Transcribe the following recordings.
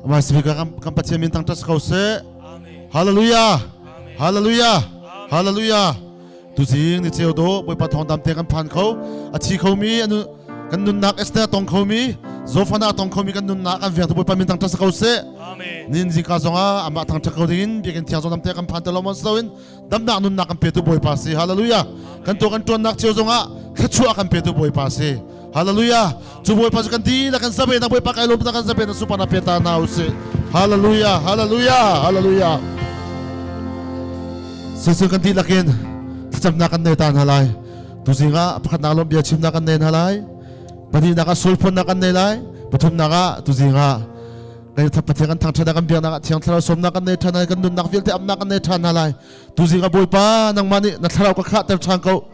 Amah speaker kan Pathian min thangṭhat si ko seh. Hallelujah. Hallelujah. Hallelujah. Tuzing ni ceu do Bawipa thawng dam te kan phan kho. A thi khomi anu kan nunnak Esther tong khomi Zofana tong khomi kan nunnak an veng tu Bawipa min thangṭhat si ko seh. Nin zingka zongah amah thangṭhat ko dingin biakinn thiang zong dam te kan phan te lo mon soin damnak nunnak kan petu Bawipa si. Hallelujah. Kan to kan ṭuannak cio zongah thluachuah kan petu Bawipa si. Hallelujah. Cu Bawipa cu kan ti na kan zabe na Bawipa kai lawm na kan zabe na supa na pe ta na usih. Hallelujah. Hallelujah. Hallelujah. Sisung kan ti lakin thlacamnak kan nei ta hna lai. Tuzing ah pakhatnak lawm bia chimnak kan nei hna lai. Pahnihnak ah sulphunnak kan nei lai. Pathumnak ah tuzing ah kan Pathian kan thangṭhat kan biaknak ah thiang thlarau sawmnak kan nei ṭhan lai kan nunnak vialte amnak kan nei ṭhan hna lai. Tuzing ah Bawipa nangmah nih na thlarau ka khahter ṭhan ko.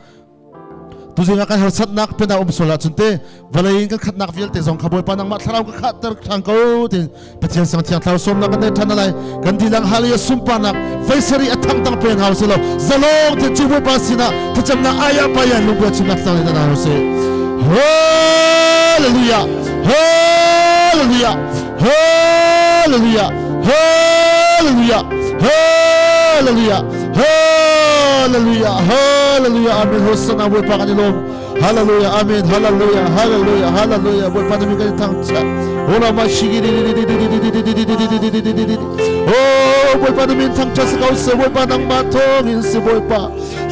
Tuzing ah kan harsatnak pin ah um sual ahcun te vawlei in kan khatnak vialte zong kha Bawipa nangmah thlarau ka khahter ṭhan ko ti Pathian sang thiang thlarau sawmnak kan nei ṭhan lai kan dilang hallelujah sunparnak veisari a thang tang pen hau si lo zalong te cu Bawipa sinah thlacamnak aya payan lungbia chimnak tlang in hau si Hallelujah Hallelujah Hallelujah Hallelujah Hallelujah Hallelujah Hallelujah Amen Hosanna Bawipa kan i lawm Hallelujah Amen Hallelujah Hallelujah Hallelujah Bawipa na mi kan i thangṭhat Ola ma shigi Oh Bawipa na min thangṭhat si ko seh Bawipa nangmah thawngin si Bawipa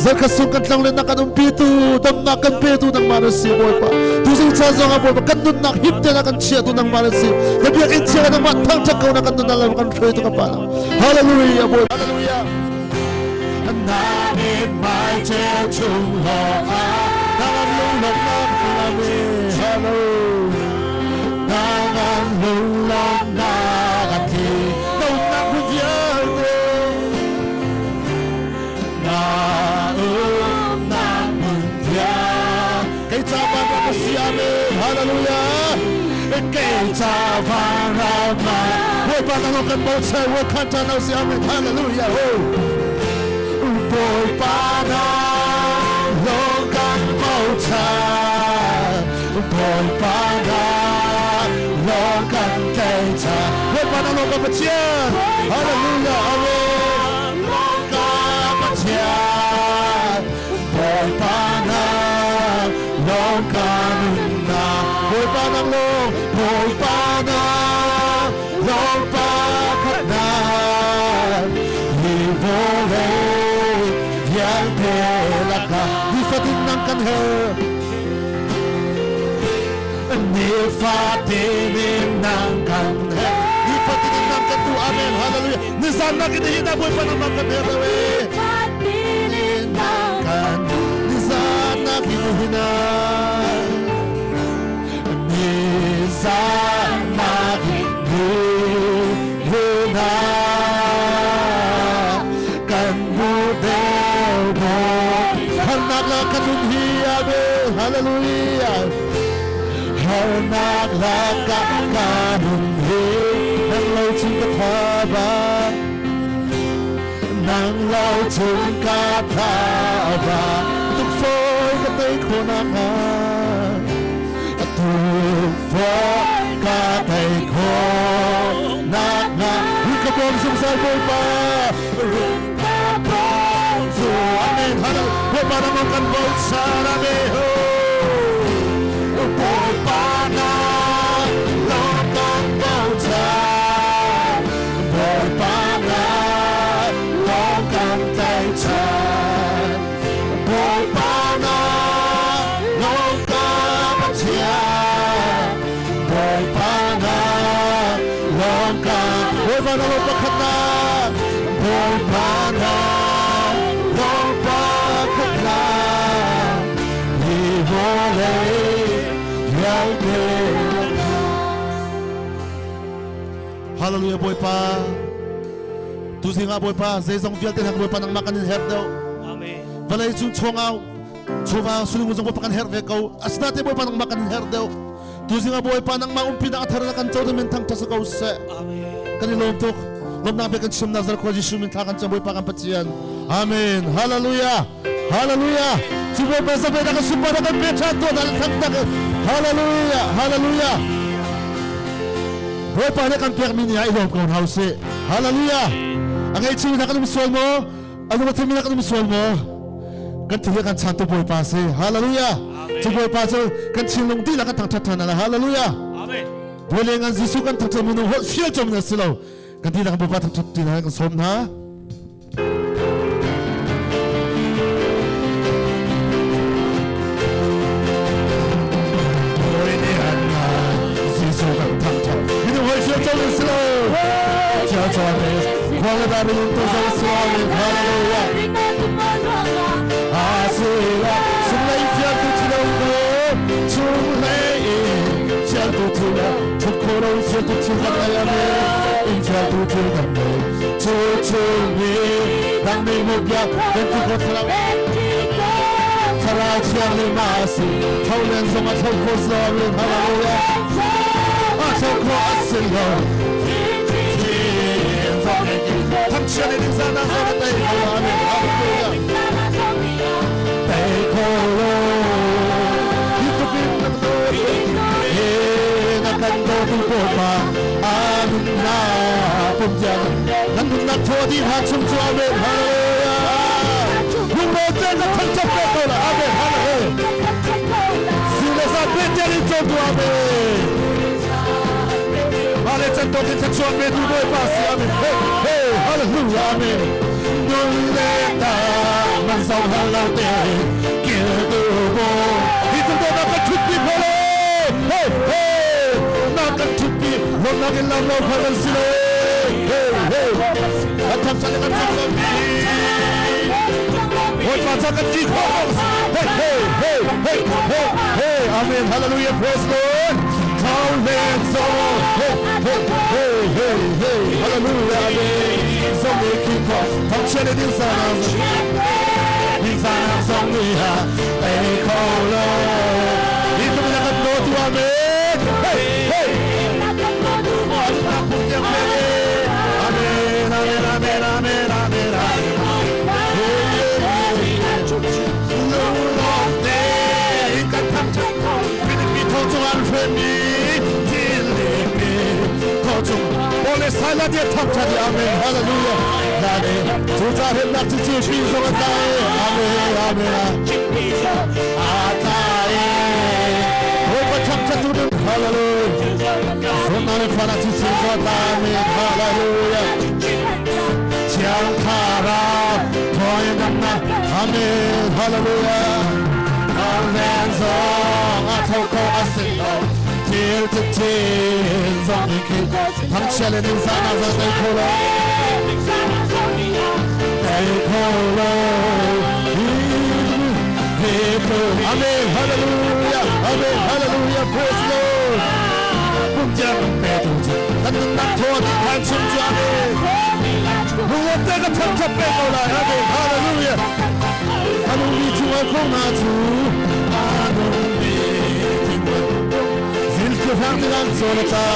Zarkhat sung kan tlang le na kan umpitu damnak kan petu nangmah na si Bawipa tuzing caan zong ah Bawipa kan nunnak him te na kan chiatu nangmah na si na biakinn thiang ah nangmah thangṭhat ko na kan nunnak lam kan hruaitu ka pa Hallelujah Bawipa Hallelujah Na mit mai cheu chung lo ah nangam lunglawmhnak Amen Hallelujah Nangam lunglawmhnak a thi Dawtnak bu vialte Na umnak hmun thiang Kei ca van ram a si Amen Hallelujah Kei ca van ram ah Bawipa nang kan bochan wo khan tan si Amen Hallelujah oh Bawipa nang lawng kan bochan Bawipa nang lawng kan tlaihchan Bawipa nang lawng kan Pathian Hallelujah Amen Lawng Pathian Bawipa nang lawng ka nunnak Bawipa nang lawng Bawipa nang lawng pakhatnak Hi vawlei vialte lakah nifatin nang kan herh Nifatin in nang kan herh Nifatin in nang kan duh Amen Hallelujah Nizan nak in hi na Bawipa nang kan herh lo e Kan nizan nak in hi na Nizan nak in hi na Kan mu deu bo Harnak la kan nun hi Amen Hallelujah Harnak la ka kanun hi Nang lo chung ka tha ba Nang lo chung ka tha ba Tuk foi ka tei kho nak ha Tuk foi ka tei kho nak nga Run ka bawm zungzal Bawipa Run ka bawm zu Amen Hallelujah Bawipa nang kan bochan Amen Bawipa nang lawng kan bochan Bawipa nang lawng kan tlaihchan Bawipa nang lawng ka Pathian Bawipa nang lawng ka Bawipa nang lawng pakhatnak Bawipa nang lawng pakhatnak Hi vawlei vialte Hallelujah Bawipa Tuzing ah Bawipa zeizong vialte hna Bawipa nangmah kan in herh deuh Amen. Vawlei cung chungah chawva sulung zong Bawipa kan herh ve ko asinain Bawipa nangmah kan in herh deuh Tuzing ah Bawipa nangmah umpi nak a thar na kan co min thang ṭha ko seh Amen. kan i lawm tuk lawmnak bia kan chimnak zarkhua Jesuh min thla kan cam Bawipa kan Pathian Amen Hallelujah Hallelujah cu Bawipa zabe na kan sunpar na kan pe ṭhan tuah na thang tak Hallelujah Hallelujah. Bawipa nih kan pekmi ni ah i lawm ko hna usih. Hallelujah. A ngeichimi hna kan um sual maw? A lung a thimi hna kan um sual maw? Kan thil kan chantu Bawipa si. Hallelujah. Cu Bawipa cu kan thinlung dihlak kan thangṭhat ṭhan ala. Hallelujah. Amen. Bawi le ngan Jesuh kan thangṭhat minung holh fial chom na si lo. Kan dihlak Bawipa thangṭhat ṭi hna kan sawm hna. Thlarau thiang ma si tho len zong a tho kho si lo hallelujah a tho kho a si lo thangchiat in zan ah zan tei ko amen hallelujah tei ko lo hi tupin na do he na kan do tu po pa amin na pum tiang kan nunnak thaw di hna chung cu amen hallelujah lungro te na thang chap ko ko la amen hallelujah sile sa pe te in chom tu amen male chan to kin chuan pe tu boy pa si amen hey hey hallelujah amen nun le ta man sau hal lo te kil tu bo hi tu do na ka thut pi pholo hey hey na ka thut pi lom na kin lam lo kha kan si lo hey hey kan tham chan kan tham lo mi Hoi pa cha kan ti kho hey hey hey hey hey hey amen hallelujah praise Lord Thou len zo hey hey hey hey hey hallelujah amen zo me ki ko thang chen ding sa na ding sa na song ni ha te kho lo ni tu na kan do tu amen hey hey Amen amen amen amen amen Amen hallelujah nane chu cha hem nak chi chi pin so ta amen amen ata e ho pa chap cha tu hallelujah so nane fara chi chi so ta amen hallelujah chiang khara thoi dam na amen hallelujah amen zong a tho ko asin lo thil ti chin zong ni khi thang chia le ning sa na zong tei kho lo tei kho lo Amen hallelujah amen hallelujah praise Lord pum tiang pe tu chu kan nunnak thaw ti than chung chu amen lungwat te ka thap thap pe ko lai amen hallelujah anung mi chung al kong na chu anung mi thingwan zil chu hang ti lang so la cha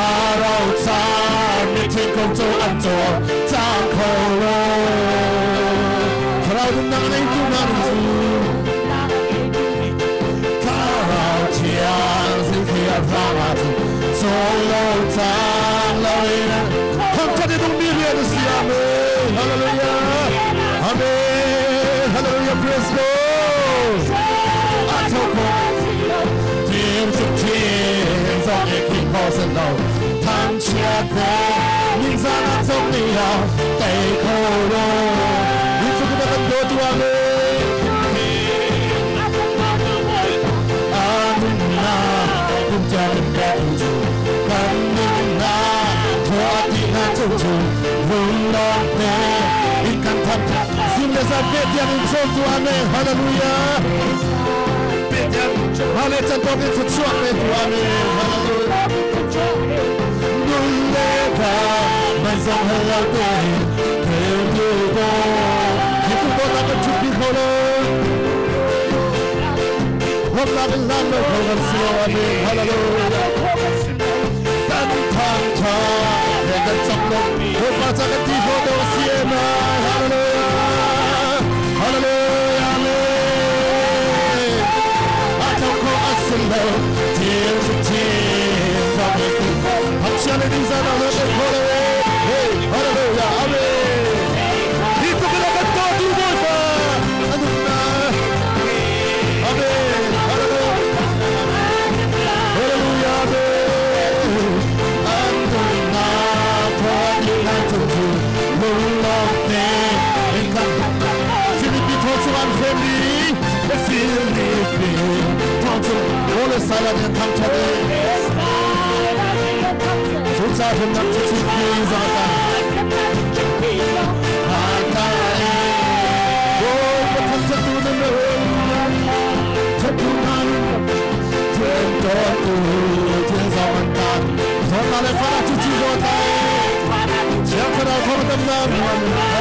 arau cha mi thing kong cho an cho chang kho lo thlarau nunnak nei tu na nung chu thlarau thiang zil khi a rang ah cun chawl lo cang lo in thangṭhat i dungmi rian a si amen hallelujah amen hallelujah praise Lord a tho kho tim chuk thin zong e khi kho sen lo thangchiat he ningzan ah zong ni ah tei kho lo ni tluk in a kan dawtu amen Hallelujah. Hale chan tawk in chuak pe tu amen. Hallelujah. Nun le tha man zong hal te thel tu ko hi tu do na kan chupi kho lo Lom na kan lam lo kho kan si lo amen. Hallelujah. Kan thang tha he kan chak lo Bawipa ca kan ti kho do si em Hallelujah. Hallelujah. Amen. A tho kho asin lo thil chu thi le Silas nih an thangṭhat i cucaah hrimnam cu chimpi zong a tang. Bawipa thangṭhattu na thattu nan thian tawntu thil zong an tan. Zawtnak le fahnak cu ci zawt lai. Thiang Thlarau thawng tam nan.